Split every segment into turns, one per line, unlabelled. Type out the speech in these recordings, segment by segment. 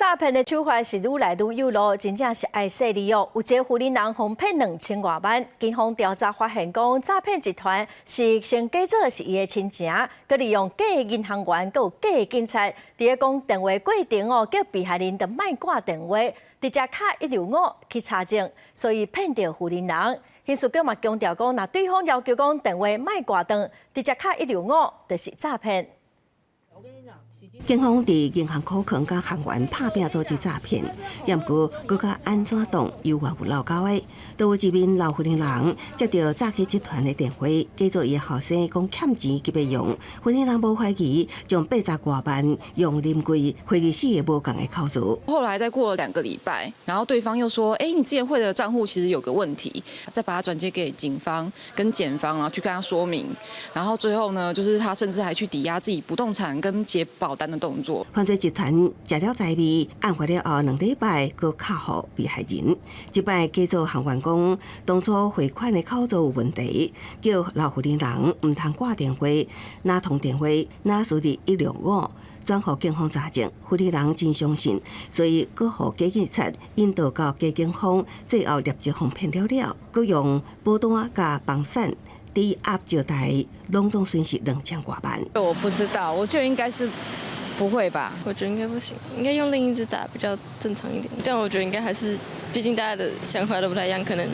詐騙的手法是愈來愈有路，真正是愛細膩哦。有一个雲林人予騙2000外萬，警方調查發現講，詐騙集團是先假做是伊的親情，閣利用假銀行員，閣有假警察，佇咧講電話過程哦，叫被害人著莫掛電話，直接敲165去查證，所以騙著雲林人。刑事局嘛強調講，若對方要求講電話莫掛斷，直接敲一六五，就是詐騙。
警方佇銀行箍囥佮行員拍拚組織詐騙，毋過閣較按怎擋猶原有漏勾的，都有一名老雲林人接著詐騙集團的電話，假做伊的後生講欠錢急欲用，雲林人無懷疑，將80外萬用臨櫃匯入四个無仝的口座。
後來再過了2個禮拜，然後對方又說：“欸，你之前匯的賬戶其實有個問題。”再把它轉接給警方跟檢方，然後去跟他說明。然後最後呢，就是他甚至還去抵押自己不動產跟結保單的動作。
犯罪集團食了財味，案發了後2禮拜，閣敲予被害人。這擺假做行員講，當初匯款的口座有問題，叫老雲林人毋通掛電話，若通電話，若輸入165轉予警方查證。雲林人真相信，所以閣予假警察引導到假警方，最後立即予騙了了，閣用保單佮房產抵押借貸，攏總損失2000外萬。
我不知道，我覺得應該是不會吧？
我覺得應該不行，應該用另一支打比較正常一點。但我覺得應該還是，畢竟大家的想法都不太一樣，可能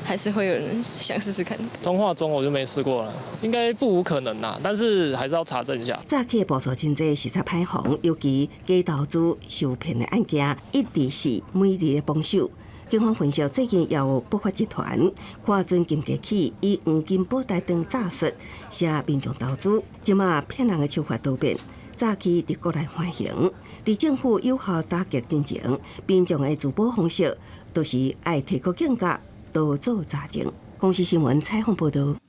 還是會有人想試試看。
通話中我就沒試過了，應該不無可能啦，但是還是要查證一下。
詐騙步數真濟，實在歹防，尤其假投資受騙的案件，一直是每日的榜首。警方分析，最近也有不法集團看準金價起，以黃金保單當詐術，攝民眾投資。這馬騙人的手法多變，早期佇國內橫行，佇政府有效打擊進前，民眾的自保方式，都是愛提高警覺，多做查證。公視新聞採訪報導。